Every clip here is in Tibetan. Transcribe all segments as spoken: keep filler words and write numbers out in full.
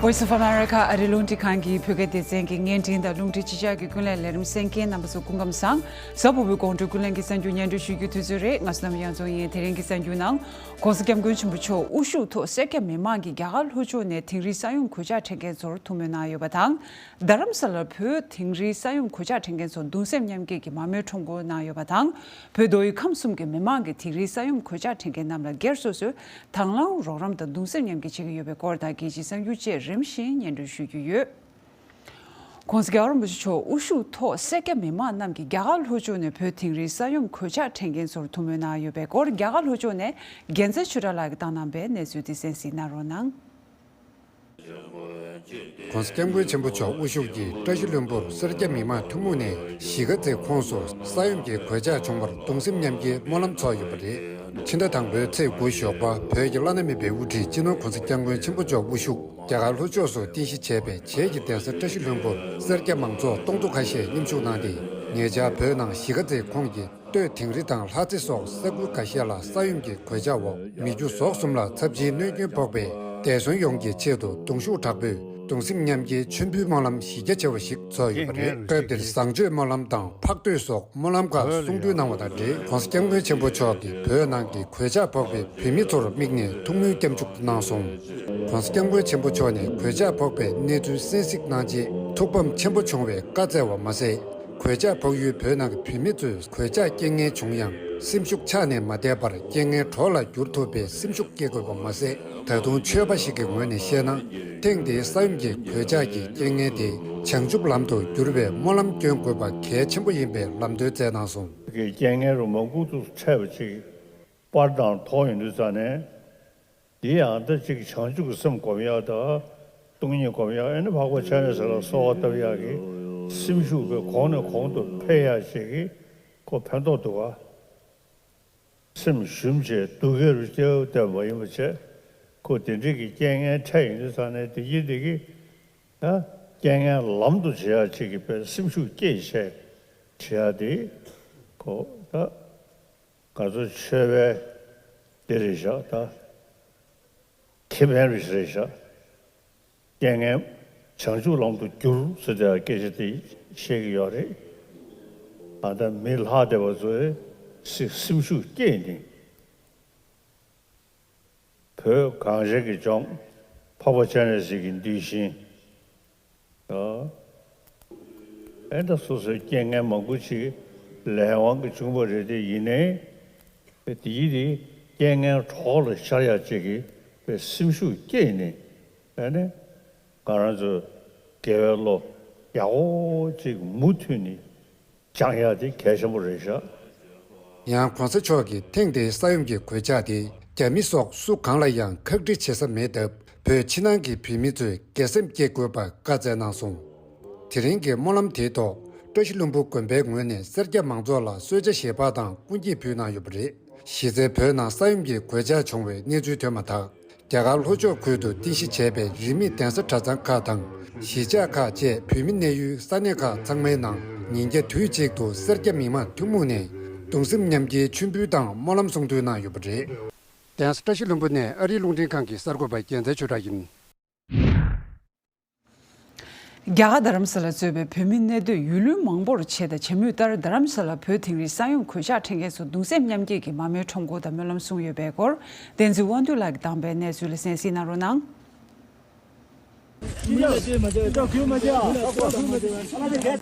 Voice of America ཨ་རི་རླུང་འཕྲིན་ཁང་གི་བོད་སྐད་སྡེ་ཚན་གྱི་བརྙན་འཕྲིན་དང་རླུང་འཕྲིན་སྤྱི་ཁྱབ་ཀྱི་ཀུན་གླེང་ལས་རིམ་གསན་མཁན་རྣམ་པ་ཚོ་སྐུ་ཁམས་བཟང་། གཟའ་ཕུར་བུའི་དགོང་དྲོའི་ཀུན་གླེང་གི་གསར་འགྱུར་སྙན་སྒྲོན་ཞུ་རྒྱུའི་དུས་ཚོད་རེད། ང་བསོད་ནམས་གཡང་འཛོམས་ཡིན། དེ་རིང་གི་གསར་འགྱུར་ནང་། ༸གོང་ས་༸སྐྱབས་མགོན་ཆེན་པོ་མཆོག་དབུ་བཞུགས་ཐོག་སེར་སྐྱ་མི་མང་གིས་རྒྱ་གར་ལྷོ་ཕྱོགས་ནས་དིང་རིའི་ས་ཡོམ་གོད་ཆག་འཕྲད་མཁན་ཚོར་ཐུགས་སྨོན་གནང་ཡོད་པ་དང་། རྡ་རམ་ས་ལར་བོད་དིང་རིའི་ས་ཡོམ་གོད་ཆག་འཕྲད་མཁན་ཚོར་གདུང་སེམས་མཉམ་སྐྱེད་ཀྱི་མར་མེའི་ཁྲོམ་སྐོར་གནང་ཡོད་པ་དང་། བོད་མདོ་དབུས་ཁམས་གསུམ་གྱི་མི་མང་གིས་དིང་རིའི་ས་ཡོམ་གོད་ཆག་འཕྲད་མཁན་རྣམས་ལ་སྒེར་སོ་སོས་དང་བླངས་རོགས་རམ་དང་གདུང་སེམས་མཉམ་སྐྱེད་བྱེད་ཀྱི་ཡོད་པའི་སྐོར་དང་། རྒྱལ་སྤྱིའི་གསར་འགྱུར་བཅས་རིམ་བཞིན་སྙན་སྒྲོན་ཞུ་རྒྱུ་ཡོད། ༸གོང་ས་༸སྐྱབས་མགོན་ཆེན་པོ་མཆོག་དབུ་བཞུགས་ཐོག་སེར་སྐྱ་མི་མང་རྣམས་ཀྱིས་རྒྱ་གར་ལྷོ་ཕྱོགས་ནས་བོད་དིང་རིའི་ས་ཡོམ་གོད་ཆག་འཕྲད་མཁན་ཚོར་ཐུགས་སྨོན་གནང་ཡོད་པའི་སྐོར། རྒྱ་གར་ལྷོ་ཕྱོགས་ནས་རྒྱལ་མཚན་ཆོས་གྲགས་ལགས་ཀྱིས་བཏང་གནང་བའི་གནས་ཚུལ་དེ་གསན་གཟིགས་གནང་རོགས་གནང་། ༸གོང་ས་༸སྐྱབས་མགོན་ཆེན་པོ་མཆོག་དབུ་བཞུགས་ཀྱིས་བཀྲ་ཤིས་ལྷུན་པོར་སེར་སྐྱ་མི་མང་ཐུན་མོང་ནས་གཞིས་ཀ་རྩེའི་ཁོངས་སུ་ས་ཡོམ་གྱི་གོད་ཆག་བྱུང་བར་གདུང་སེམས་མཉམ་སྐྱེའི་སྨོན་ལམ་ཚོགས་ཡོད་པ་རེད། ཕྱི་ཟླ་དང་པོའི་ཚེས་དགུ་ཞོགས་པ་བོད་ཀྱི་བླ་ན་མེད་པའི་དབུ་ཁྲིད་སྤྱི་ནོར་༸གོང་ས་༸སྐྱབས་མགོན་ཆེན་པོ་མཆོག་དབུ་བཞུགས་རྒྱ་གར་ལྷོ་ཕྱོགས་སུ་རྟེན་གཞི་བྱས་པའི་བྱེས་ཀྱི་གདན་ས་བཀྲ་ཤིས་ལྷུན་པོར་སེར་སྐྱ་མང་ཚོགས་སྟོང་ཚོ་ཁ་ཤས་མཉམ་ཞུགས་གནང་སྟེ། ཉེ་ཆར་བོད་ནང་གཞིས་ཀ་རྩེའི་ཁོངས་ཀྱི་སྟོད་དིང་རི་དང་ལྷ་རྩེ་སོགས་ས་ཁུལ་འགའ་ཤས་ལ་ས་ཡོམ་གྱི་གོད་ཆག་འོག་མི་རྒྱུ་ཟོག་གསུམ་ལ་ཚབས་ཆེའི་གནོད་སྐྱོན་ཕོག་པའི་འདས་གསོན་ཡོངས་ཀྱི་ཆེད་དུ་གདུང་ཤུགས་དྲག་པོས་གདུང་སེམས་མཉམ་སྐྱེའི་མཆོད་འབུལ་སྨོན་ལམ་གཞི་རྒྱ་ཆེ་བ་ཞིག་ཚོགས་ཡོད་པ་རེད། སྐབས་དེར་བཟང་སྤྱོད་སྨོན་ལམ་དང་ཕག་ཐོད་སོགས་སྨོན་ལམ་ཁག་གསུང་འདོན་གནང་བ་དང་འབྲེལ། ༸གོང་ས་༸སྐྱབས་མགོན་ཆེན་པོ་མཆོག་གིས་བོད་ནང་གི་གོད་ཆག་ཕོག་པའི་བོད་མི་ཚོར་དམིགས་ནས་ཐུགས་སྨོན་སྐྱབས་འཇུག་གནང་སོང་། ༸གོང་ས་༸སྐྱབས་མགོན་ཆེན་པོ་མཆོག་ནས་གོད་ཆག་ཕོག་པའི་གནས་ཚུལ་གསན་གཟིགས་གནང་རྗེས་ཐུགས་ཕམ་ཆེན་པོ་བྱུང་བའི་བཀའ་སྩལ་བ་མ་ཟད། གོད་ཆག་ཕོག་ཡུལ་བོད་ནང་གི་བོད་མི་ཚོས་གོད་ཆག་རྐྱེན་ངན་བྱུང་ཡང་སེམས་ཤུགས་ཆག་ནས་མ་བསྡད་པར་རྐྱེན་ངན་གྲོགས་ལ་བསྒྱུར་ཐུབ་པའི་སེམས་ཤུགས་སྐྱེ་དགོས་པ་མ་ཟད། ད་དུང་ཆོས་པ་ཞིག་གི་ངོས་ནས་བཤད་ན། ཐེངས་འདིའི་ས་ཡོམ་གྱི་གོད་ཆག་གི་རྐྱེན་ངན་དེ་བྱང་ཆུབ་ལམ་དུ་བསྒྱུར་བའི་སྨོན་ལམ་སྐྱོན་དགོས་པ་གལ་ཆེན་པོ་ཡིན་པའི་ལམ་སྟོན་སྩལ་གནང་སོང་། གི་རྐྱེན་ངན་རུ་མང་པོ་འདུག་འཕྲད་པ་ཅིག་པར་དང་ཐོག་ཡིན་དུས་ཙང་ནས། འདི་ཡང་ད་ཅིག་བྱང་ཆུབ་ཀྱི་སེམས་སྒོམ་ཡག་དང་། སྟོང་ཉིད་སྒོམ་ཡག་ཨེ་ནི་འཕགས་པ་སྤྱན་རས་གཟིགས་ལ་གསོལ་བ་བཏབ་ཡག་གི་སེམས་ཤུགས་པའི་གོང་ནས་གོང་དུ་འཕེལ་ཡག་ཅིག་གི་ཁོ་ཕན་ཐོགས་འདུག་ག་སེམས་ཞུམ་བྱས་སྡུག་སྐད་རུ་སྐྱེ་བོ་བསྟན་པ་ཡིན་པ་བྱས། ཁོ་དེ་འདྲའི་གི་རྐྱེན་ངན་འཕྲད་ཡིན་དུས་ཙང་ནས་དེ་གྱིས་དེ་གི་ད་རྐྱེན་ངན་ལམ་དུ་བྱེད་ཡག་ཅིག་གི་དཔེ་སེམས་ཤུགས་སྐྱེད་བྱས་བྱེད་ཡག་དེ་ཁོ་ད། ང་ཚོ་ཆོས་པའི་འདི་རེད་ཤག་ད། ཁེ་ཕན་རེད་ཤག་རྐྱེན་ངན་བྱང་ཆུབ་ལམ་དུ་བསྒྱུར་ཟེར་དེ་སྐད་ཆ་དེ་བཤད་ཀྱི་ཡོད་རེད། ད་ལྟ་མི་ལྷག་བསྡད་པ་ཚོས་སེམས་ཤུགས་སྐྱེད་ནས་བོད་གངས་ཅན་གྱི་ལྗོངས་འཕགས་པ་སྤྱན་རས་གཟིགས་ཀྱི་གདུལ་ཞིང་། ཨེ་ད་སོ་སོའི་རྐྱེན་ངན་མང་པོ་ཅིག་ལས་དབང་གིས་བྱུང་བ་རེད་དེ། ཡིན་ནའི་དེ་ཡིན་དེ་རྐྱེན་ངན་གྲོགས་ལ་ཤར་ཡག་ཅིག་གི་དཔེ་སེམས་ཤུགས་སྐྱེད་ནས་ཨེ་ནས་ང་རང་ཚོའི་དགེ་བའི་བློ་ཡག་པོ་ཅིག་མུ་མཐུད་ནས་སྦྱང་ཡག་དེ་གལ་ཆེན་པོ་རེད་ཤག་ཡང་གོང་ས་མཆོག་གིས་ཐེངས་འདིའི་ས་ཡོམ་གྱི་གོད་ཆག་དེ་རྒྱ་མི་སོགས་སུ་གང་ལ་ཡང་ཁག་དཀྲི་བྱེད་ས་མེད་སྟབས། བོད་ཕྱི་ནང་གི་བོད་མི་ཚོས་དགེ་སེམས་བསྐྱེད་དགོས་པར་བཀའ་སྩལ་གནང་སོང་། དེ་རིང་གི་སྨོན་ལམ་དེའི་ཐོག་བཀྲ་ཤིས་ལྷུན་པོ་དགོན་པའི་ངོས་ནས་སེར་སྐྱ་མང་ཚོགས་ལ་གསོལ་ཇ་བཞེས་པ་དང་སྐུ་འགྱེད་ཕུལ་གནང་ཡོད་པ་རེད། གཞི་རྩའི་བོད་ནང་ས་ཡོམ་གྱི་གོད་ཆག་བྱུང་བའི་གནས་ཚུལ་ཐོན་མ་ཐག་རྒྱ་གར་ལྷོ་ཕྱོགས་ཁུལ་དུ་རྟེན་གཞི་བྱས་པའི་རིས་མེད་གདན་ས་གྲྭ་ཚང་ཁག་དང་། གཞིས་ཆགས་ཁག་བཅས་བོད་མི་གནས་ཡུལ་ས་གནས་ཁག་ཚང་མའི་ནང་ཉིན་བརྒྱ་དུས་གཅིག་ཏུ་སེར་སྐྱ་མི་མང་ཐུན་མོང་ནས་གདུང་སེམས་མཉམ་སྐྱེའི་མཆོད་འབུལ་དང་སྨོན་ལམ་གསུང་འདོན་གནང་ཡོད་པ་རེད། གདན་ས་བཀྲ་ཤིས་ལྷུན་པོ་ནས་ཨ་རིའི་རླུང་འཕྲིན་ཁང་གི་གསར་འགོད་པ་རྒྱལ་མཚན་ཆོས་གྲགས་ཡིན། རྒྱ་གར་རྡ་རམ་ས་ལ་གཙོས་པའི་བོད་མི་གནས་སྡོད་ཡུལ་ལུང་མང་པོར་ཆེ་དང་ཆེ་མོས་ལྟར་རྡ་རམ་ས་ལ་བོད་དིང་རིའི་ས་ཡོམ་གོད་ཆག་འཕྲད་མཁན་ཚོར་གདུང་སེམས་མཉམ་སྐྱེད་ཀྱི་མར་མེའི་ཁྲོམ་སྐོར་དང་སྨོན་ལམ་གསུངས་ཡོད་པའི་སྐོར། བསྟན་འཛིན་དབང་འདུས་ལགས་ཀྱིས་བཏང་པའི་གནས་ཚུལ་ལ་གསན་གཟིགས་གནང་རོགས་གནང་།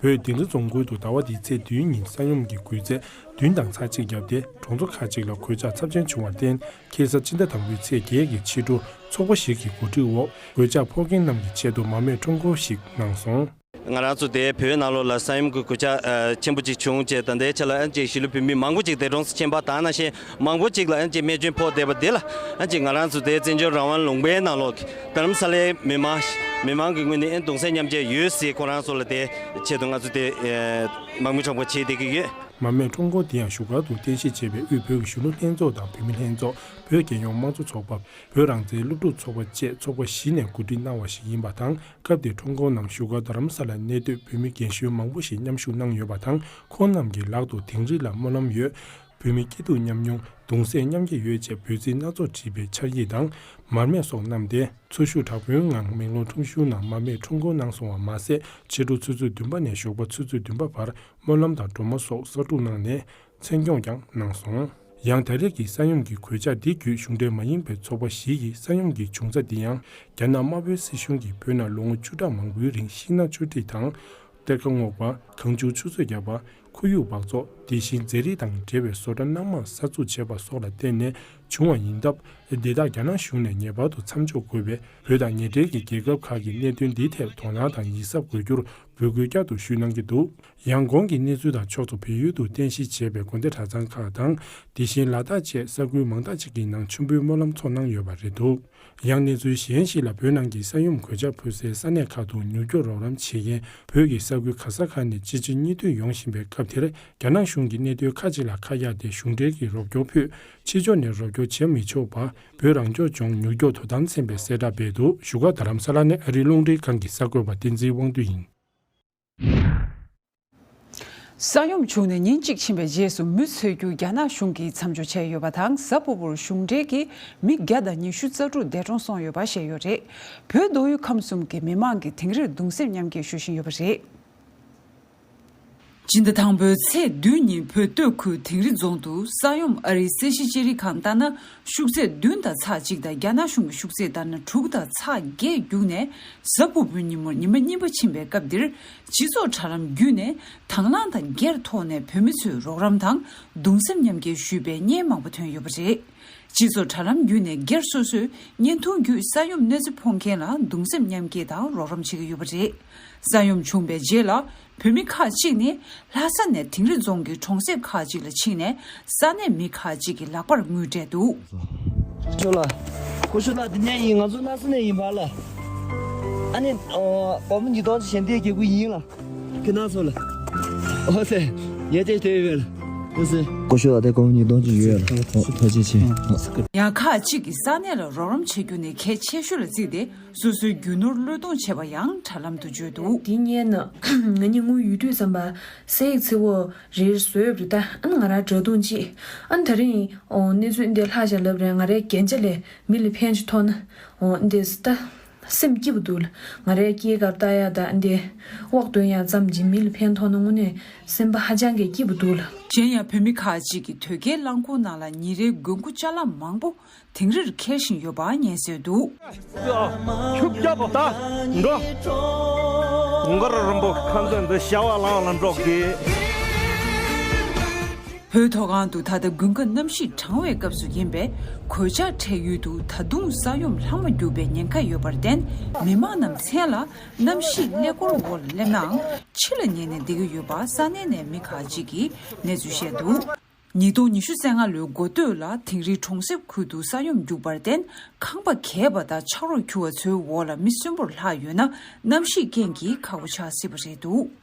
བོད་དིང་རི་རྫོང་ཁུལ་དུ་ཟླ་བ་འདིའི་ཚེས་བདུན་ཉིན་ས་ཡོམ་གྱི་འགུལ་ཚད་བདུན་དང་ཚེག་གཅིག་བརྒྱབ་སྟེ། བདུན་དང་ཚེག་གཅིག་ལ་གོད་ཆག་ཚབས་ཆེན་བྱུང་བར་བརྟེན། ཁ་སང་སྤྱི་ཟླ་དང་པོའི་ཚེས་བརྒྱད་ཀྱི་ཕྱི་དྲོ་ཚོགས་པ་ཞིག་གི་གོ་སྒྲིག་འོག་གོད་ཆག་ཕོག་མཁན་རྣམས་ཀྱི་ཆེད་དུ་མར་མེའི་ཁྲོམ་སྐོར་ཞིག་གནང་སོང་། ང་རང་ཚོ་དེ་བོད་ནང་ལོགས་ལ་ས་ཡོམ་གྱི་གོད་ཆག་ཨ་ཆེན་པོ་ཅིག་བྱུང་རྗེས། ད་ལྟའི་ཆ་ལ་ཨ་ཅེ་གཞིས་ལུས་བོད་མི་མང་པོ་ཅིག་འདས་གྲོངས་སུ་ཕྱིན་པ་དང་། ནང་བཞིན་མང་པོ་ཅིག་ལ་ཨ་ཅེ་རྨས་སྐྱོན་ཕོག་བསྡད་པ་འདི་ལ། ཨ་ཅེ་ང་རང་ཚོ་དེ་བཙན་བྱོལ་རང་དབང་ལུང་པའི་ནང་ལོགས་རྡ་རམ་ས་ལའི་མི་མང་མི་མང་གི་ངོས་ནས་ཨེ་གདུང་སེམས་མཉམ་སྐྱེད་ཡོད་ཟེར། ཁོ་རང་ཚོ་ལ་དེ་ཆེད་དུ་ང་ཚོ་དེ་མར་མེ་ཁྲོམ་སྐོར་བྱེད་བསྡད་ཀྱི་ཡོད། མར་མེ་ཁྲོམ་སྐོར་དེ་ཡང་བཞུགས་སྒར་དུ་རྟེན་གཞི་བྱས་པའི་དབུས་བོད་ཀྱི་གཞོན་ནུ་ལྷན་ཚོགས་དང་བུད་མེད་ལྷན་ཚོགས། བོད་རྒྱལ་ཡོངས་དམངས་གཙོ་ཚོགས་པ། བོད་རང་བཙན་སློབ་ཕྲུག་ཚོགས་པ་བཅས་ཚོགས་པ་བཞི་ནས་གོ་སྒྲིག་གནང་བ་ཞིག་ཡིན་པ་དང་། སྐབས་དེའི་ཁྲོམ་སྐོར་ནང་བཞུགས་སྒར་རྡ་རམ་ས་ལར་གནས་སྡོད་བོད་མི་རྒན་གཞོན་མང་པོ་ཞིག་མཉམ་ཞུགས་གནང་ཡོད་པ་དང་། ཁོང་རྣམས་ཀྱི་ལག་ཏུ་དིང་རི་ལ་སྨོན་ལམ་ཡོད། བོད་མི་སྐྱིད་སྡུག་མཉམ་མྱོང་། གདུང་སེམས་མཉམ་སྐྱེད་ཡོད་ཅེས་འབོད་ཚིག་སྣ་ཚོགས་བྲིས་པའི་ཕྱག་ཡིག་དང་། མར་མེ་སོགས་བསྣམས་ཏེ། འཚོ་བཞུགས་དྲག་པོའི་ངང་མེག་ལོང་ཁྲོམ་གཞུང་ནང་མར་མེ་ཁྲོམ་སྐོར་གནང་སོང་བ་མ་ཟད། ཕྱི་དྲོ་ཆུ་ཚོད་བདུན་པ་ནས་ཞོགས་པ་ཆུ་ཚོད་བདུན་པ་བར་སྨོན་ལམ་དང་སྒྲོལ་མ་སོགས་གསར་སྒྲུག་གནང་ནས་མཚན་སྐྱོང་ཀྱང་གནང་སོང་། ཡང་ད་རེས་ཀྱི་ས་ཡོམ་གྱི་གོད་ཆག་འདི་བརྒྱུད་གཞུང་འབྲེལ་མ་ཡིན་པའི་ཚོགས་པ་བཞི་ཡིས་ས་ཡོམ་གྱི་བྱུང་རྩ་འདི་ཡང་རྒྱ་ནག་དམར་པོའི་སྲིད་གཞུང་གིས་བོད་ནང་ལོ་ངོ་བཅུ་ཕྲག་མང་པོའི་རིང་ཤིང་ནགས་གཅོད་འབྲེག་དང་། གཏེར་ཁ་སྔོག་པ། གངས་ཆུར་ཆུ་མཛོད་བརྒྱབ་པ། ཁོར་ཡུག་འབག་བཙོག་དེ་བཞིན་རྫས་རིགས་དང་འབྲེལ་བའི་བཟོ་གྲྭ་སྣ་མང་གསར་འཛུགས་བྱས་པ་སོགས་ལ་བརྟེན་ནས་བྱུང་བ་ཡིན་སྟབས། འདི་དག་རྒྱ་ནག་གཞུང་ནས་ངེས་པར་དུ་མཚམས་འཇོག་དགོས་པས། བོད་དང་ཉེ་འབྲེལ་གྱི་རྒྱལ་ཁབ་ཁག་གིས་གནད་དོན་འདི་ཐད་དོ་སྣང་དང་ཡིད་གཟབ་དགོས་རྒྱུར་འབོད་སྐུལ་བསྐྱར་དུ་ཞུས་གནང་གི་འདུག། ཡང་གོང་གི་གནས་ཚུལ་དང་ཕྱོགས་མཚུངས་བལ་ཡུལ་དུ་རྟེན་གཞི་བྱས་པའི་དགོན་སྡེ་གྲྭ་ཚང་ཁག་དང་། དེ་བཞིན་ལ་དྭགས་བཅས་ས་ཁུལ་མང་དག་ཅིག་གི་ནང་མཆོད་འབུལ་སྨོན་ལམ་ཚོགས་གནང་ཡོད་པ་རེད་འདུག། ཡང་གནས་ཚུལ་གཞན་ཞིག་ལ། བོད་ནང་གི་ས་ཡོམ་གོད་ཆག་ཕོག་སའི་ས་གནས་ཁག་ཏུ་མྱུར་སྐྱོབ་རོགས་རམ་བྱེད་མཁན་བོད་ཀྱི་ས་ཁུལ་ག་ས་ག་ནས་ཅི་ཆེ་གཉིས་འདུས་ཡོང་བཞིན་པའི་སྐབས་དེར། རྒྱ་ནག་གཞུང་གིས་གནད་དོན་ཁག་ཅིག་ལ་ཁ་གཡར་ཏེ་གཞུང་འབྲེལ་གྱི་རོགས་སྐྱོར་ཕུད། ཕྱི་ཕྱོགས་ནས་རོགས་སྐྱོར་བྱེད་མི་ཆོག་པ། བོད་རང་སྐྱོང་ལྗོངས་མྱུར་སྐྱོབ་དོ་དམ་ཚན་པས་གསལ་བསྒྲགས་སྤེལ་འདུག། བཞུགས་སྒར་རྡ་རམ་ས་ལ་ནས་ཨ་རིའི་རླུང་འཕྲིན་ཁང་གི་གསར་འགོད་པ་བསྟན་འཛིན་དབང་འདུས་ཡིན། ས་ཡོམ་བྱུང་ནས་ཉིན་གཅིག་ཕྱིན་པའི་རྗེས་སུ་མི་འཚོལ་རྒྱུ་རྒྱ་ནག་གཞུང་གིས་མཚམས་འཇོག་བྱས་ཡོད་པ་དང་། གཟའ་ཕུར་བུར་གཞུང་འབྲེལ་གྱི་མི་བརྒྱ་དང་ཉི་ཤུ་རྩ་དྲུག་འདས་གྲོངས་སོང་ཡོད་པ་བཤད་ཡོད་རེད། བོད་མདོ་དབུས་ཁམས་གསུམ་གྱི་མི་མང་གིས་དིང་རིར་གདུང་སེམས་མཉམ་སྐྱེད་ཞུ་བཞིན་ཡོད་པ་རེད། སྤྱི་ཟླ་དང་པོའི་ཚེས་བདུན་ཉིན་བོད་སྟོད་ཁུལ་དིང་རི་རྫོང་དུ་ས་ཡོམ། ཨ་རིའི་རྩིས་ཞིབ་དཔྱད་ཡིག་ཁང་ལྟར་ན། ཤུགས་ཚད་བདུན་དང་ཚེག་གཅིག་དང་རྒྱ་ནག་གཞུང་གི་ཤུགས་ཚད་ལྟར་ན་དྲུག་དང་ཚེག་བརྒྱད་བརྒྱུགས་ནས། གཟའ་ཕུར་བུའི་ཉིན་མོར་ཉི་མ་གཉིས་པ་ཕྱིན་པའི་སྐབས་འདིར། སྤྱི་ཚོགས་དྲ་ལམ་བརྒྱུད་ནས་དང་བླངས་དང་སྒེར་ཐོག་ནས་བོད་མི་ཚོས་རོགས་རམ་དང་གདུང་སེམས་མཉམ་སྐྱེད་ཞུས་པའི་བརྙན་མང་པོ་ཐོན་ཡོད་པ་རེད། སྤྱི་ཚོགས་དྲ་ལམ་བརྒྱུད་ནས་སྒེར་སོ་སོས་བརྙན་ཐུང་བརྒྱུད་ས་ཡོམ་གནོད་འཚེ་ཕོག་མཁན་ལ་གདུང་སེམས་མཉམ་སྐྱེད་དང་རོགས་རམ་བྱེད་ཀྱི་ཡོད་པ་རེད། ས་ཡོམ་བྱུང་བའི་རྗེས་ལ། བོད་མི་ཁག་ཅིག་ནི་ལྷ་ས་ནས་དིང་རི་རྫོང་གི་གྲོང་གསེབ་ཁག་ཅིག་ལ་ཕྱིན་ནས་ས་གནས་མི་ཁག་ཅིག་གི་ལག་པར་དངུལ་སྤྲད་འདུག། ཅོ་ལགས། སྐུ་ཞབས་ལགས། འདི་ནས་ཡིན། ང་ཚོ་ལྷ་ས་ནས་ཡིན་པ་ལགས། ཨ་ནི། ཨོ། སྒོར་མོ་ཉིས་སྟོང་ཅིག་ཞལ་འདེབས་རྒྱག་གི་ཡིན་ལགས། ཁྱེད་རང་ཚོ་ལགས། ཨོ་ཙི། ཡ་ཅེ་དེ་ཡོད་ལགས། ཨོ་ཙི། སྐུ་ཞབས་ལགས། དེ་སྒོར་མོ་ཉིས་སྟོང་ཅིག་ཡོད་ལགས། ཨོ། ཐུགས་རྗེ་ཆེ། ཨོ། ཡང་ཁག་ཅིག་གིས་ས་གནས་ལ་རོགས་རམ་བྱེད་རྒྱུ་ནི་གལ་ཆེ་ཤོས་ལ་བརྩིས་ཏེ། སོ་སོའི་རྒྱུ་ནོར་བློས་གཏོང་བྱས་པ་ཡང་དྲ་ལམ་དུ་བརྗོད་འདུག། དེ་སྔོན་ན་ང་གཉིས་དངུལ་ཡོད་དུས་ཙམ་པ་གསེར་ཡིག་ཚི་བོ་རེ་རེ་བཟོས་ཡོད་པ་རེད་ད། ཨ་ནི་ང་རང་འདྲ་མཐོང་ཅིག། ཨ་ནི་ད་རིང་ཨོ་གནས་ཚུལ་འདི་ལྷག་བཞག་ལབ་རེད། ང་རའི་རྒྱན་ཆ་ལས་མི་ལ་ཕན་ཅིག་ཐོགས་ན་ཨོ་འདི་ད་སེམས་སྐྱིད་པོ་འདུག་ལ། ང་རའི་སྐྱེས་སྐར་ལྟ་ཡག་ད་འདི་དབོག་འདོན་ཡག་ཙམ་ཅིག་མི་ལ་ཕན་ཐོགས་ན་དངོས་གནས་སེམས་པ་ཧ་ཅང་གི་སྐྱིད་པོ་འདུག་ལ། གཞན་ཡང་བོད་མི་ཁག་ཅིག་གིས་དོས་སྐྱེལ་རླངས་འཁོར་ནང་ལ་ཉིན་རེའི་དགོས་མཁོ་ཅ་ལག་མང་པོ་དིང་རིར་འཁྱེར་བཞིན་ཡོད་པ་སྙན་གསལ་འདུག། ཆུ་བརྒྱབ་ད་འགྲོ། དུང་དཀར་རིན་པོ་ཁ་འཛིན་འདི་བྱ་བ་ལང་ལ་འགྲོ་གི། བོད་མཐོ་སྒང་དུ་ད་ལྟ་དགུན་ཁ་གནམ་གཤིས་གྲང་བའི་སྐབས་སུ་ཡིན་པས། གོད་ཆག་འཕྲད་ཡུལ་དུ་ད་དུང་ས་ཡོམ་ལྷག་མ་རྒྱུག་པའི་ཉེན་ཁ་ཡོད་པར་བརྟེན། མི་མང་རྣམས་མཚན་ལ་གནམ་གཤིས་ཀླད་ཀོར་འོག་ལ་སླེབས་ནའང་ཕྱི་ལ་ཉལ་ནས་བསྡད་ཀྱི་ཡོད་པ་ས་གནས་ནས་མི་ཁག་ཅིག་གིས་གནས་ཚུལ་བཤད་འདུག། ཉིས་སྟོང་ཉི་ཤུ་རྩ་ལྔ་ལོའི་འགོ་སྟོད་ལ་དིང་རི་གྲོང་གསེབ་ཁུལ་དུ་ས་ཡོམ་རྒྱུག་པར་བརྟེན། ཁང་པ་གས་པ་དང་ཆག་རོ་ཁྱུ་བ་ཚོའི་འོག་ལ་མི་གསོན་པོར་ལྷག་ཡོད་ན། གནམ་གཤིས་རྐྱེན་གྱིས་ཁག་པོ་ཆགས་སྲིད་པ་རེད་འདུག།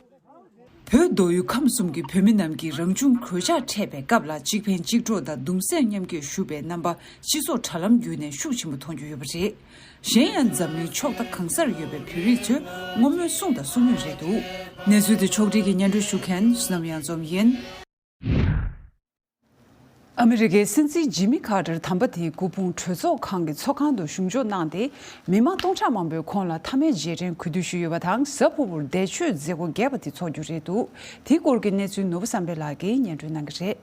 བོད་མདོ་དབུས་ཁམས་གསུམ་གྱི་བོད་མི་རྣམས་ཀྱིས་རང་བྱུང་གོད་ཆག་འཕྲད་པའི་སྐབས་ལ་གཅིག་ཕན་གཅིག་གྲོགས་དང་གདུང་སེམས་མཉམ་སྐྱེད་ཞུ་བའི་རྣམ་པ་སྤྱི་ཚོགས་དྲ་ལམ་བརྒྱུད་ནས་ཤུགས་ཆེན་པོ་མཐོང་རྒྱུ་ཡོད་པ་རེད། གཞན་ཡང་འཛམ་གླིང་ཕྱོགས་མཐའ་གང་སར་ཡོད་པའི་བོད་རིགས་ཚོས་བསྔོ་སྨོན་གསུང་དང་གསུང་མུས་རེད་འདུག། གནས་ཚུལ་དེ་ཕྱོགས་སྒྲིག་གིས་སྙན་སྒྲོན་ཞུ་མཁན་བསོད་ནམས་གཡང་འཛོམས་ཡིན། ཨ་མི་རི་ཀའི་སྲིད་འཛིན་ཇི་མི་ཁ་ཏར་དམ་པ་དེའི་སྐུ་ཕུང་གྲོས་ཚོགས་ཁང་གི་ཚོགས་ཁང་དུ་ཞུགས་འཇོག་གནང་སྟེ། མི་མང་སྟོང་ཕྲག་མང་པོས་ཁོང་ལ་མཐའ་མའི་རྗེས་དྲན་གུས་འདུད་ཞུས་ཡོད་པ་དང་། གཟའ་ཕུར་བུར་འདས་མཆོད་མཛད་སྒོ་རྒྱས་པ་དེ་འཚོགས་རྒྱུ་རེད་འདུག། དེའི་སྐོར་གྱི་གནས་ཚུལ་ནོར་བུ་བསམ་འཕེལ་ལགས་ཀྱིས་སྙན་སྒྲོན་གནང་གི་རེད།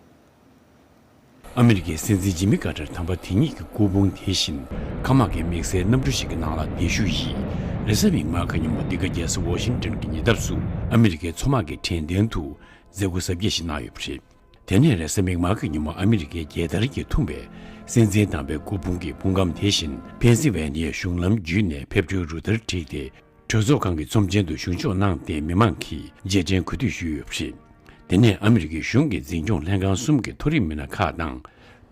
ཨ་མི་རི་ཀའི་སྲིད་འཛིན་ཇི་མི་ཀར་ཏར་དམ་པ་དེ་ཉིད་ཀྱི་སྐུ་ཕུང་དེ་བཞིན་ཁ་དམག་གི་དམིགས་བསལ་གནམ་གྲུ་ཞིག་གི་ནང་ལ་བསྡད་བཞུགས་ཡིས། རེས་གཟའ་མིག་དམར་གྱི་ཉིན་མོ་འདི་ག་རྒྱལ་ས་ཝ་ཤིང་ཏོན་གྱི་ཉེ་འདབས་སུ་ཨ་མི་རི་ཀའི་མཚོ་དམག་གི་དྲན་རྟེན་དུ་མཛད་སྒོ་གཟབ་རྒྱས་ཤིག་གནང་ཡོད་པ་རེད། དེ་ནས་རེས་གཟའ་མིག་དམར་གྱི་ཉིན་མོ་ཨ་མི་རི་ཀའི་རྒྱལ་དར་གྱིས་འཐུམས་པའི་སྲིད་འཛིན་དམ་པའི་སྐུ་ཕུང་གི་དཔུང་ཁམས་དེ་བཞིན་ཕེན་སི་ཝེ་ནི་ཡའི་གཞུང་ལམ་བརྒྱུད་ནས་ཕེབས་འགྲོའི་རུ་སྟར་བསྒྲིགས་ཏེ། གྲོས་ཚོགས་ཁང་གི་ཚོམས་ཆེན་དུ་ཞུགས་འཇོག་གནང་སྟེ། མི་མང་གིས་རྗེས་དྲན་གུས་འདུད་ཞུས་ཡོད་པ་རེད། དེ་ནས་ཨ་མི་རི་ཀའི་གཞུང་གི་འཛིན་སྐྱོང་ལྷན་ཁང་གསུམ་གྱི་མཐོ་རིམ་མི་སྣ་ཁག་དང་།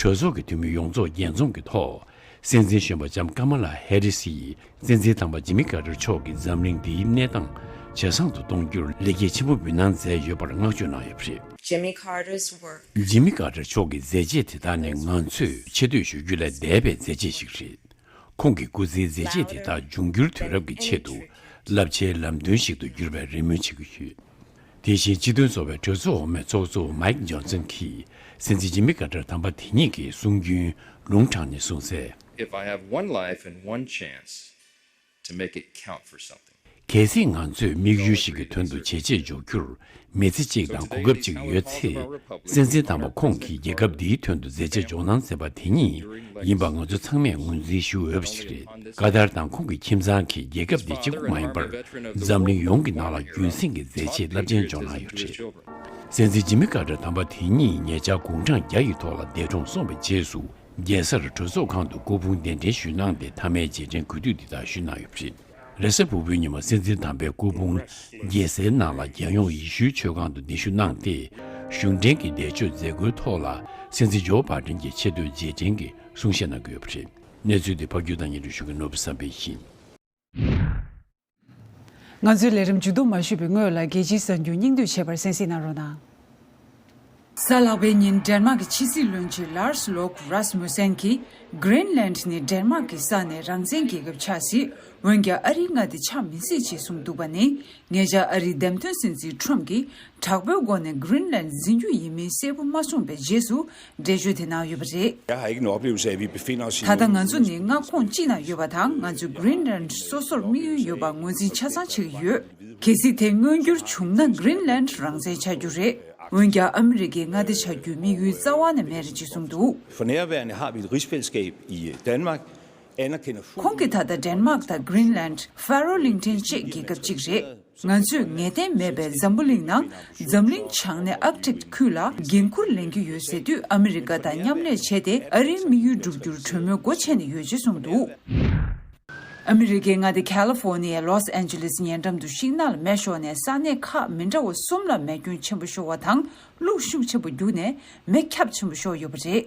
གྲོས་ཚོགས་ཀྱི་འཐུས་མི་ཡོངས་རྫོགས་རྒྱས་འཛོམས་ཀྱི་ཐོག་སྲིད་འཛིན་གཞོན་པ་ལྕམ་ཀ་མ་ལ་ཧེ་རི་སི་ཡིས་སྲིད་འཛིན་དམ་པ་ཇི་མི་ཀར་ཏར་མཆོག་གི་འཛམ་གླིང་འདིའི་གནས་སྟངས་ཇེ་བཟང་དུ་གཏོང་རྒྱུར་ལེགས་སྐྱེས་ཆེན་པོ་འབུལ་གནང་མཛད་ཡོད་པར་བསྔགས་བརྗོད་གནང་ཡོད་པ་རེད། Jimmy Carter's work. ཇི་མི་ཀར་ཏར་མཆོག་གི་མཛད་རྗེས་དེ་དག་ནི་ང་ཚོས་ཆེ་བསྟོད་ཞུ་རྒྱུ་ལས་འདས་པའི་མཛད་རྗེས་ཤིག་རེད། ཁོང་གི་སྐུ་ཚེའི་མཛད་རྗེས་དེ་དག་འབྱུང་འགྱུར་དུས་རབས་ཀྱི་ཆེད་དུ་རླབས་ཆེའི་ལམ་སྟོན་ཞིག་ཏུ་འགྱུར་བའི་རེ་སྨོན་བྱེད་ཀྱི་ཡོད། དེ་བཞིན་སྤྱི་མཐུན་ཚོགས་པའི་གྲོས་ཚོགས་འོག་མའི་ཚོགས་གཙོ་མའིག་ཇོན་སན་གྱིས་སྲིད་འཛིན་ཇི་མི་ཀར་ཏར་དམ་པ་དེ་ཉིད་ཀྱི་གསུང་རྒྱུན་ལུང་དྲངས་ནས་གསུངས་གསལ། If I have one life and one chance to make it count for something. གལ་སྲིད་ང་ཚོས་དམིགས་ཡུལ་ཞིག་གི་དོན་དུ་བྱས་རྗེས་འཇོག་རྒྱུར་མི་ཚེ་གཅིག་དང་གོ་སྐབས་གཅིག་ཡོད་ཚེ། སྲིད་འཛིན་དམ་པ་ཁོང་གིས་རྒྱལ་ཁབ་འདིའི་དོན་དུ་མཛད་རྗེས་འཇོག་གནང་མཛད་པ་དེ་ཉིད་ཡིན་པ་ང་ཚོ་ཚང་མས་ངོས་འཛིན་ཞུ་འོས་པ་ཞིག་རེད། ཀ་ཏར་དང་ཁོང་གི་ཁྱིམ་ཚང་གིས་རྒྱལ་ཁབ་འདི་གཅིག་པུ་མ་ཡིན་པར་འཛམ་གླིང་ཡོངས་ཀྱི་ནང་ལ་རྒྱུན་སྲིང་གི་མཛད་རྗེས་རླབས་ཆེན་འཇོག་གནང་ཡོད་པ་རེད། སྲིད་འཛིན་ཇི་མི་ཀར་ཏར་དམ་པ་དེ་ཉིད་ཉེ་ཆར་དགུང་གྲངས་བརྒྱ་ཡི་ཐོག་ལ་འདས་གྲོངས་སོང་བའི་རྗེས་སུ། རྒྱལ་སར་གྲོས་ཚོགས་ཁང་དུ་སྐུ་ཕུང་གདན་འདྲེན་ཞུས་གནང་སྟེ། མཐའ་མའི་རྗེས་དྲན་གུས་འདུད་འདི་དག་ཞུས་གནང་ཡོད་པ་རེད། རེས་གཟའ་ཕུར་བུའི་ཉིན་མོ་སྲིད་འཛིན་དམ་པའི་སྐུ་ཕུང་རྒྱལ་སའི་ནང་ལ་རྒྱལ་ཡོངས་ཡེ་ཤུའི་མཆོད་ཁང་དུ་གདན་ཞུ་གནང་སྟེ། གཞུང་འབྲེལ་གྱི་འདས་མཆོད་མཛད་སྒོའི་ཐོག་ལ་སྲིད་འཛིན་ཇོ་བྷའི་ཌེན་གྱིས་ཆེ་བསྟོད་རྗེས་དྲན་གྱི་གསུང་བཤད་གནང་གི་ཡོད་པ་རེད། གནས་ཚུལ་འདི་ཕབ་སྒྱུར་དང་སྙན་སྒྲོན་ཞུ་མཁན་ནོར་བུ་བསམ་འཕེལ་ཡིན། ང་ཚོའི་ལས་རིམ་མཇུག་བསྡོམས་མ་ཞུས་པའི་སྔོན་ལ་རྒྱལ་སྤྱིའི་གསར་འགྱུར་སྙིང་བསྡུས་བྱས་པར་གསན་གཟིགས་གནང་རོགས་གནང་། གཟའ་ལྷག་པའི་ཉིན་ཌེན་མཱག་གི་ཕྱི་སྲིད་བློན་ཆེན་ལཱར་སི་ལོག་རཱས་མུ་སན་གྱིས། གྷི་རིན་ལན་ནི་ཌེན་མཱག་གི་ས་ནས་རང་བཙན་རྒྱལ་ཁབ་ཆགས་སྲིད། འོན་ཀྱང་ཨ་རིའི་མངའ་སྡེ་ཆགས་མི་སྲིད་ཅེས་གསུངས་འདུག་པ་ནི། ཉེ་ཆར་ཨ་རིའི་འདེམས་ཐོན་སྲིད་འཛིན་ཁྲོམ་གྱིས་དྲག་པོའི་སྒོ་ནས་གྷི་རིན་ལན་འཛིན་རྒྱུ་ཡིན་མིན་གསལ་པོ་མ་གསུངས་པའི་རྗེས་སུ། འགྲེལ་བརྗོད་དེ་གནང་ཡོད་པ་རེད། Jeg har ikke en oplevelse af, at vi befinder os i ད་ལྟ་ང་ཚོ་ནི་མངའ་ཁོངས་གཅིག་ན་ཡོད་པ་དང་། ང་ཚོས་གྷི་རིན་ལན་སོ་སོར་དམིགས་ཡུལ་ཡོད་པ་ངོས་འཛིན་ཆ་ཚང་བྱེད་ཀྱི་ཡོད། གལ་སྲིད་དེ་མངོན་འགྱུར་བྱུང་ན་གྷི་རིན་ལན་རང་བཙན་ཆགས་རྒྱུ་རེད། འོན་ཀྱང་ཨ་མི་རི་ཀའི་མངའ་སྡེ་ཆགས་རྒྱུའི་དམིགས་ཡུལ་རྩ་བ་ནས་མེད་རེད་ཅེས་གསུངས་འདུག། For nærværende har vi et rigsfællesskab i øh, Danmark, anerkender fuldt ཁོང་གིས་ད་ལྟ་ཌེན་མཱག་དང་གྷི་རིན་ལན། ཧྥ་རོ་གླིང་ཕྲན་བཅས་རྒྱལ་ཁབ་གཅིག་རེད། ང་ཚོས་ངེས་གཏན་མེད་པའི་འཛམ་བུ་གླིང་ནང་འཛམ་གླིང་བྱང་སྣེ་ཨར་ཀ་ཊིག་ཁུལ་ལ་འགན་འཁུར་ལེན་གྱི་ཡོད་ཟེར་དུས། ཨ་མི་རི་ཀ་དང་མཉམ་ལས་བྱས་ཏེ་ཨ་རིའི་དམིགས་ཡུལ་བསྒྲུབ་རྒྱུར་གྲོས་མོལ་སྒོ་ཕྱེ་ནས་ཡོད་ཅེས་གསུངས་འདུག། ཨ་མི་རི་ཀའི་མངའ་སྡེ་ཁ་ལི་ཧྥོར་ནི་ཡའི་ལོས་ཨན་ཇི་ལེས་ཉེ་འགྲམ་དུ་ཤིང་ནགས་ལ་མེ་ཤོར་ནས་ས་གནས་ཁག་མི་འདྲ་བ་གསུམ་ལ་མེ་སྐྱོན་ཆེན་པོ་ཤོར་བ་དང་། རླུང་ཤུགས་ཆེན་པོ་རྒྱུག་ནས་མེ་ཁྱབ་ཆེན་པོ་ཤོར་ཡོད་པ་རེད།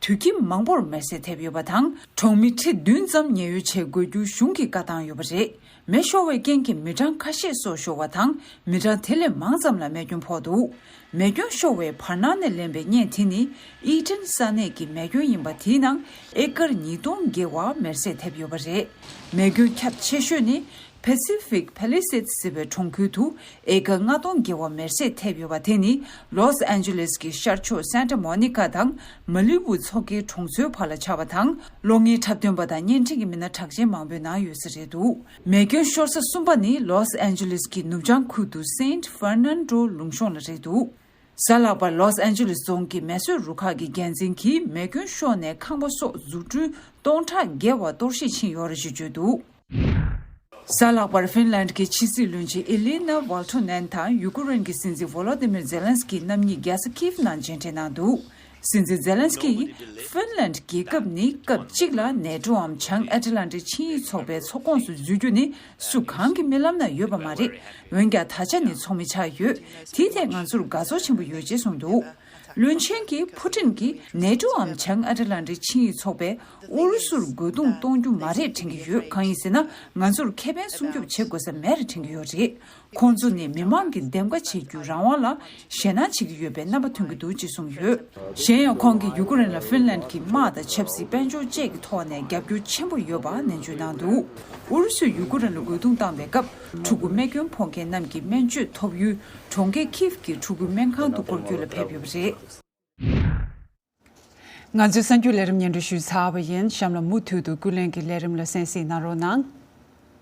དུད་ཁྱིམ་མང་པོར་མེར་སྲེག་ཐེབས་ཡོད་པ་དང་། གྲོང་མི་ཁྲི་བདུན་ཙམ་ཉེན་གཡོལ་བྱེད་དགོས་རྒྱུ་གཞུང་གིས་བཀའ་བཏང་ཡོད་པ་རེད། མེ་ཤོར་བའི་རྐྱེན་གྱིས་མི་གྲངས་ཁ་ཤས་སྲོག་ཤོར་བ་དང་། མི་གྲངས་དེ་ལས་མང་ཙམ་ལ་རྨས་སྐྱོན་ཕོག་འདུག། མེ་སྐྱོན་ཤོར་བའི་བར་སྣང་ནས་ལེན་པའི་བརྙན་དེ་ནི་ཨི་ཊན་ས་གནས་ཀྱི་མེ་སྐྱོན་ཡིན་པ། དེའི་ནང་ཨེ་ཀར་ཉིས་སྟོང་བརྒལ་བ་མེར་སྲེག་ཐེབས་ཡོད་པ་རེད། མེ་སྐྱོན་ཁྱབ་ཆེ་ཤོས་ནི་Pacific Palisades ཟེར་བའི་གྲོང་ཁུལ་དུ་ཨེ་ཀར་ལྔ་སྟོང་བརྒལ་བ་མེར་སྲེག་ཐེབས་ཡོད་པ། དེ་ནི་ལོས་ཨན་ཇི་ལེས་ཀྱི་ཤར་ཕྱོགས་སན་ཊ་མོ་ནི་ཀ་དང་མ་ལི་བུ་མཚོ་ཁའི་གྲོང་ཚོའི་བར་ལ་ཆགས་པ་དང་། གློག་བརྙན་འཁྲབ་སྟོན་པ་དང་བརྙན་འཕྲིན་གྱི་མི་སྣ་གྲགས་ཅན་མང་པོས་གནང་ཡོད་ས་རེད་འདུག། མེ་སྐྱོན་ཤོར་ས་གསུམ་པ་ནི་ལོས་ཨན་ཇི་ལེས་ཀྱི་ནུབ་བྱང་ཁུལ་དུ་སེན་ཊ་ཧྥར་ནན་ཌོ་ལུང་གཤོང་ལ་རེད་འདུག། གཟའ་ལྷག་པར་ལོས་ཨན་ཇི་ལེས་རྫོང་གི་མེ་གསོད་རུ་ཁག་གི་འགན་འཛིན་གྱིས་མེ་སྐྱོན་ཤོར་ནས་ཁང་པ་སོགས་རྫུ་འཕྲུལ་སྟོང་ཕྲག་བརྒལ་བ་གཏོར་བཤིག་ཕྱིན་ཡོད་རེད་ཅེས་བརྗོད་འདུག། གཟའ་ལྷག་པར་ཧྥིན་ལན་གྱི་ཕྱི་སྲིད་བློན་ཆེན་ཨི་ལི་ན་ཝལ་ཐོ་ནན་དང་ཡུ་ཀེ་རེན་གྱི་སྲིད་འཛིན་ཝོ་ལོ་ཏི་མིར་ཛེ་ལན་སི་ཀི་རྣམ་གཉིས་རྒྱལ་ས་ཁིབ་ནང་མཇལ་འཕྲད་གནང་འདུག། སྲིད་འཛིན་ཛེ་ལན་སི་ཀི་ཡིས་ཧྥིན་ལན་རྒྱལ་ཁབ་ནི་སྐབས་གཅིག་ལ་ནེ་ཊོའམ་བྱང་ཨེ་ཊ་ལན་ཊིག་ཆིངས་ཡིག་ཚོགས་པའི་ཚོགས་ཁོངས་སུ་འཛུལ་རྒྱུ་ནི་སུ་གང་གི་རྨི་ལམ་ན་ཡོད་པ་མ་རེད། འོན་ཀྱང་ད་ཆ་ནི་ཚོགས་མི་ཆགས་ཡོད། དེའི་ཐད་ང་ཚོར་དགའ་ཚོར་ཆེན་པོ་ཡོད་ཅེས་གསུངས་འདུག། བློན་ཆེན་གྱིས་ཕུ་ཊིན་གྱིས་ནེ་ཊོའམ་བྱང་ཨ་ཏི་ལན་ཏིག་ཆིངས་ཡིག་ཚོགས་པས་ཨུ་རུ་སུར་རྒོལ་རྡུང་གཏོང་རྒྱུ་མ་རེད་དྲན་གྱི་ཡོད། གང་ཡིན་ཟེར་ན་ང་ཚོར་ཁེ་ཕན་སྲུང་སྐྱོབ་བྱེད་དགོས་ས་མེད་རེད་དྲན་གྱི་ཡོད་རེད། ཁོང་ཚོ་ནི་མི་མང་གི་འདེམས་ཀ་བྱེད་རྒྱུའི་རང་དབང་ལ་ཞེད་སྣང་བྱེད་ཀྱི་ཡོད་པའི་རྣམ་པ་ཐོན་གྱི་འདུག་ཅེས་གསུངས་ཡོད། གཞན་ཡང་ཁོང་གིས་ཡུ་ཀེ་རེན་ལ་ཧྥིན་ལན་གྱི་དམག་དང་ཆབ་སྲིད་དཔལ་འབྱོར་བཅས་ཀྱི་ཐོག་ནས་རྒྱབ་སྐྱོར་ཆེན་པོ་ཡོད་པ་ནན་བརྗོད་གནང་འདུག། ཨུ་རུ་སུས་ཡུ་ཀེ་རེན་ལ་རྒོལ་རྡུང་བཏང་བའི་སྐབས་ཕྲུ་གུ་རྨས་སྐྱོན་ཕོག་མཁན་རྣམས་ཀྱི་སྨན་བཅོས་ཐོབ་ཡུལ་གྲོང་ཁྱེར་ཁིབ་ཀྱི་ཕྲུ་གུའི་སྨན་ཁང་དུ་སྐོར་སྐྱོད་ལ་ཕེབས་ཡོད་པ་རེད། ང་ཚོའི་གསར་འགྱུར་ལས་རིམ་སྙན་སྒྲོན་ཞུས་ཚར་བ་ཡིན། གཤམ་ལ་མུ་མཐུད་དུ་ཀུན་གླེང་གི་ལས་རིམ་ལ་གསན་གཟིགས་གནང་རོགས་གནང་།